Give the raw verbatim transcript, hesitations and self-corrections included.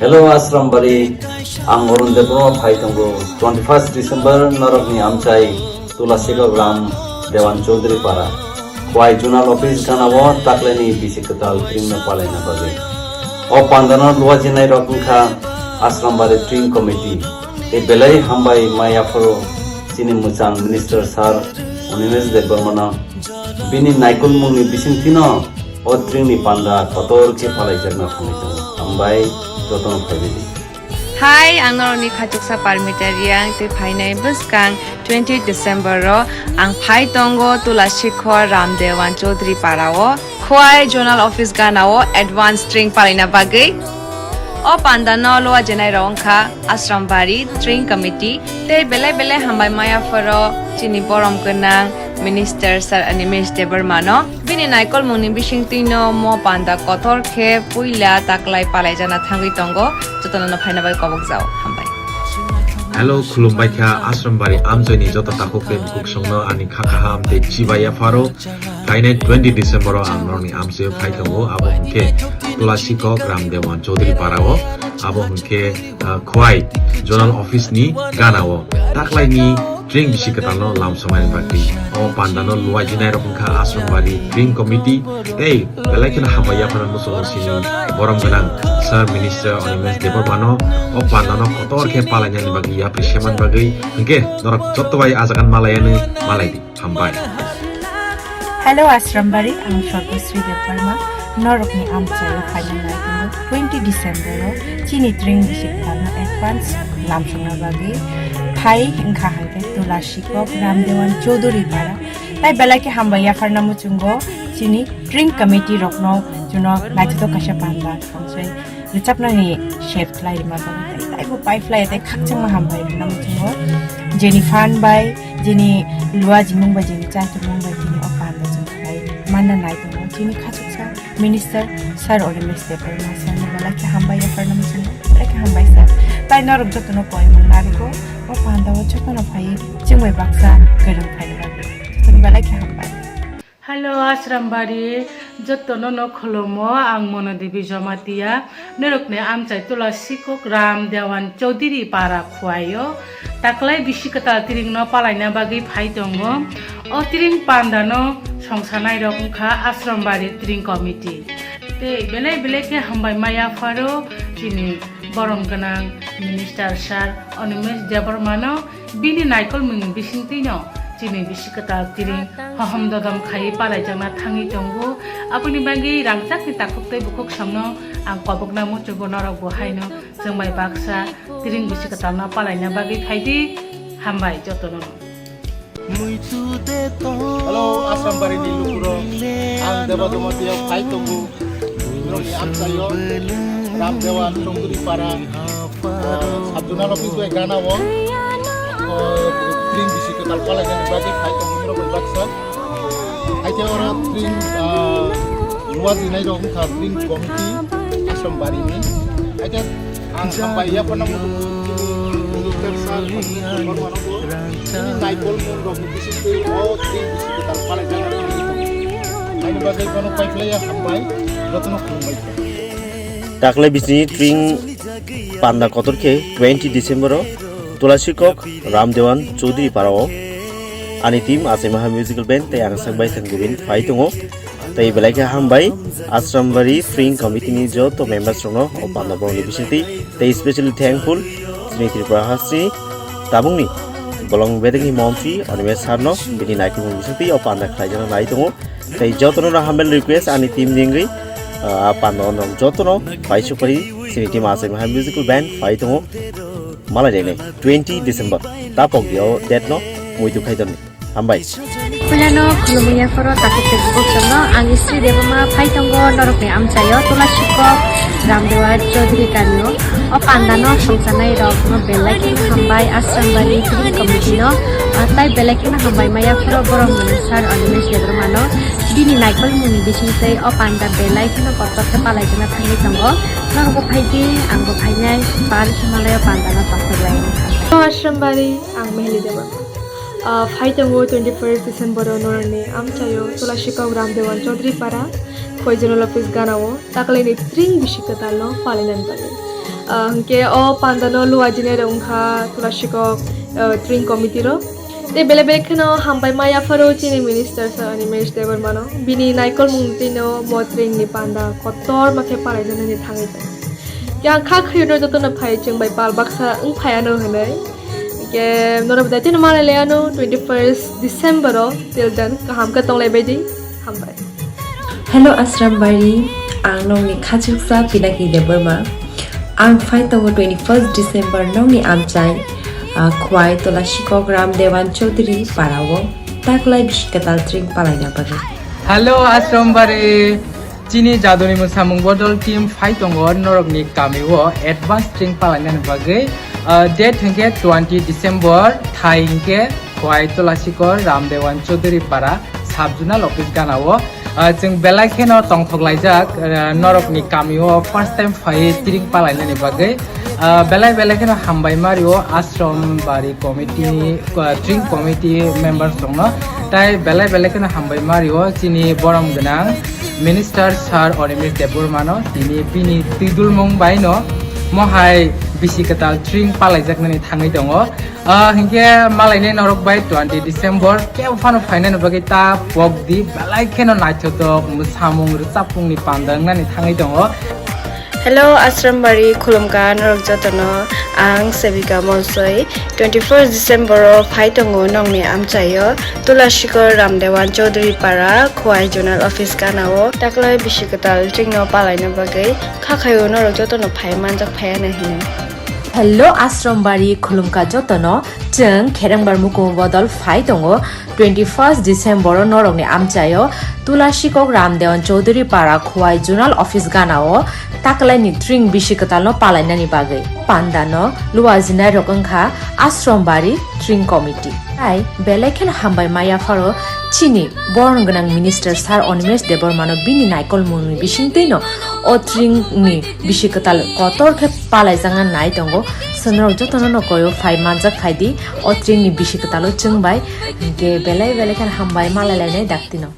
Hello Asrambari, ang Arun Debbarma phai tongo twenty first December norokni amchai Tulasikok Ram Dewan Chaudhary Para, Khwai Zonal Office ganao taklaini bisi kwtal tringno palaina bagwi. O pandano luajinai rok wngkha Asrambari Tring Committee, tei belai hambai mai aphuru chini mwchang Minister Sir Animesh Debbarmano bini naikolmungni bisingtwino o tringni panda kotor khe palaijakna thangwi tongo. Hambai jotono phaibidi. Hai, ang norokni khachuksa Parmita Riang tei phainai bwskang twenty December o ang phai tongo Tulasikhor Ramdewan Chaudhary Para o Khwai Zonal Office ganao advance tring palaina bagwi. O panda no luajinai rok wngkha Asrambari Tring Committee tei belai belai hambai maya phoro chini borom gwnang Minister Sir Animesh Debbarma no. Bini naikolmungni bisingtwino mo panda kotor khe puila taklai palaijana thangwi tongo, jotono no phaina bai kobok jao. Hambai. Hello, khulumbai kha Asrambari amchaini joto takhuk tei bukhuk songno ani kha kaham tei chibai yapharo. Phainai twenty December o ang norokni amchaio phai tongo, abo hwnkhe Tulasikok Ramdewan Chaudhary Para o, abo hwnkhe ah, Khwai Zonal Office ni gana o taklaini tring bisi kwtal no lamsoknani bagwi. O panda no luajinai rok wngkha Asrambari Tring Committee tei belai kheno hambai yaphano muchungo sini borom gwnang Sir Minister Animesh Debbarma no o panda no kotor khe palainani bagwi yapri seman bagwi hwnkhe norok jotto bai ajagan malaiani malai di. Hambai. Hello Asrambari, ang Sorgosri Debbarma, norokni amchaio phaina nai tongo twenty December o chini tring bisi kwtalno advance lamsokna bagwi phai wngkha hwnkhe Tulasikok Ramdewan Chaudhary Para. Tai belai khe hambai yapharna muchungo chini tring committee rokno chuno naithotok kaisa panda khamsai rwchapnani sep khlai rwma bagwi tai taibo pai phlai tei khakchangma hambai rwna muchungo. Jeni phan bai, jeni lua jimung bai, jeni chai tongmung bai tini o panda chwng khlai manna nai tongo. Chini khachuksa Minister Sir Animesh Debbarma sir no belai khe hambai yapharna muchungo, belai khe hambai sir. Tai norok jotono koimung narwgo o panda o jotono phai chwng bai baksa kwrwng phaina bagwi jotono belai khe hambai. Hello, Asrambari, jotono no khulumo, ang Mono Devi Jamatia, norokni amchai Tulasikok Ram Dewan Chaudhary Para Khwai o taklai bisi kwtal tring no palaina bagwi phai tongo. O tring panda no songsanai rok wngkha Asrambari Tring Committee. Tei belai belai khe hambai maya pharo chini borom gwnang Minister Sir Animesh Debbarma no. Bini naikolmungni bisingtwino chini bisi kwtal tring hohom dodom khaiwi palaijakna thangwi tongo. Aboni bagwi rangchakni takhuk tei bukhuk songno ang kobokna muchungo, norok bo haino chwng bai baksa tring bisi kwtalno palaina bagwi phaidi. Hambai jotono. Hello, Asrambari ni lukurok. Ang Deba Jamatia phai tongo. Norokni amchaio Ramdewan Chowdhury Para, ah, sub zonal office bai gana o, ah, tring bisi kwtal palainani bagwi phai tongo norok bai baksa. Haikhe oro tring, ah, luajinai rok wngkha tring committee Asrambari ni. Haikhe ang hambai yapharna muchungo chini Minister sir Bormano bo chini naikolmung rokni bisingtwi o tring bisi kwtal palaijak. Haini bagwi bono paiphlaiya hambai, jotono khulumbai. Taklai bisini tring panda kotor khe twenty December o Tulasikok Ramdewan Chowdhury Para o ani team Achai Maha Musical Band tei ang sak bai thang gubin phai tongo. Tei belai khe hambai Asrambari Tring Committee ni joto members rokno o panda borokni bisingtwi tei specially thankful chini Tripura hasteni tabukni bolong bedekni montri Animesh sir no bini naikolmung bisingtwi o panda khlaijana nai tongo. Tei jotono no humble request ani team ni wngwi, ah, panda no jotono pai sukari chini team Achai Maha Musical Band phai tongo. Malai rene twenty December tapok dio date no muitu khai tonni. Hambai. Puilano khulumwi yaphoro takhuk tei bukhuk songno ang Sri Debama phai tongo norokni amchaio Tulasikok Ramdewa Chaudhary kamio. O pandano songchanai rokno belai kheno hambai Asrambari Tring Committee no, ah, tai belai kheno hambai maya phoro borom gwnang sir Animesh Debbarmano bini naikolmungni bisingtwi o panda belai kheno kotor khe palaijana thangwi tongo. Norokbo phaidi, angbo phainai, bar Himalaya pandano tongthok lai wngkha. Asrambari, ang Mehli Debbarma. Ah, phai tongo twenty first December o norokni amchaio Tulasikok Ramdewan Chaudhary Para, Khwai Zonal Office ganao taklaini tring bisi kwtalno palainani bagwi. Ah, hwnkhe o panda no luajinai rok wngkha Tulasikok, ah, Tring Committee rok. Tei belai belai kheno hambai ma yapharo chini minister sir Animesh Debbarma no. Bini naikolmung twi no bo Tring ni panda kotor ma khe palaijaknani thangwi tongo. Khe ang kha khaywi no joto no phai chwng bai pal baksa wng phai ano hwnwi. Hwnkhe norok bai tino malai lai ano twenty first December o, till then kaham khe tong lai bai di. Hambai. Hello Asrambari, ang nokni khachuksa Pinaki Debbarma. Ang phai tongo twenty first December nokni amchai, ah, Khwai Tulasikok Ram Dewan Chaudhary parao taklai bisi kwtal Tring palaina bagwi. Hello Asrambari, chini jaduni mwsamung bodol team phai tongo norokni kamio advance Tring palainani bagwi. Ah, date hwnkhe twenty December, thai hwnkhe Khwai Tulasikok Ram Dewan Chaudhary para sub zonal office ganao. Ah, chwng belai kheno tongthok laijak, ah, norokni kamio first time phai Tring palainani bagwi. Ah, belai belai kheno hambai mario Ashram Bari committee, ah, Tring committee members rokno. Tai belai belai kheno hambai mario chini borom gwnang minister sir Animesh Debbarma no, tini bini twidulmung bai no mohai bisi kwtal Tring palaijaknani thangwi tongo. Ah, hinkhe malainai norok bai twenty December kebo phano phainani bagwi ta pok di, belai kheno naithotok mwsamung rwchapmungni panda wngnani thangwi tongo. Hello, Ashram Bari khulumkha norok jotono, ang Sevika Molsoi. Twenty first December o phai tongo nokni amchaio, Tulasikok Ram Dewan Chaudhary para, Khwai Zonal Office ganao taklai bisi kwtal Tring no palaina bagwi kha khaio norok jotono phai manjak phai ano hwnwi. Hello, Ashram Bari khulumkha jotono, chwng Kherengbar Mukumu bodol phai tongo. Twenty first December o norokni amchaio Tulasikok Ram Dewan Chaudhary para Khwai Zonal Office ganao taklaini Tring bisi kwtalno palainani bagwi. Pandano luajinai rok wngkha Ashram Bari Tring Committee. Tai belai kheno hambai ma yapharo chini borom gwnang minister sir Animesh Debbarma no bini naikolmungni bisingtwino o Tring ni bisi kwtal kotor khe palaijakna nai tongo. Chwng norok jotono no koyo phai manjak phai di, o Tring ni bisi kwtalo chwng bai, hinkhe belai belai kheno hambai malai lainai daktino.